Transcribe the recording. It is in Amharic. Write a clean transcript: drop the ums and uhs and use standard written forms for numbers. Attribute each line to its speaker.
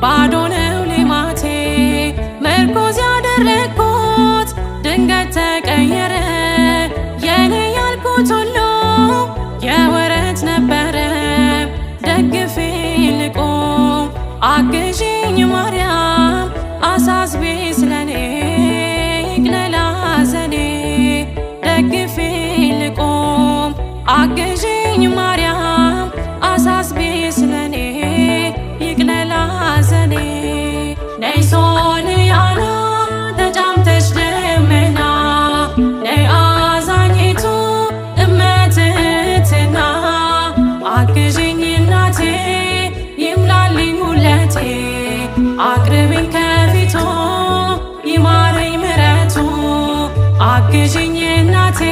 Speaker 1: ባዶ ነው ሌማቴ። ምርኩዝ ያደረግኩት ድንገት ተቀየረ፣ የኔ ያልኩት ሁሉ የወረት ነበረ። ደግፌ ልቁም አግዢኝ ማርያም፣ አሳስቢ ስለኔ ይቅለል ሐዘኔ። ደግፌ ልቁም አግዢኝ ማርያም።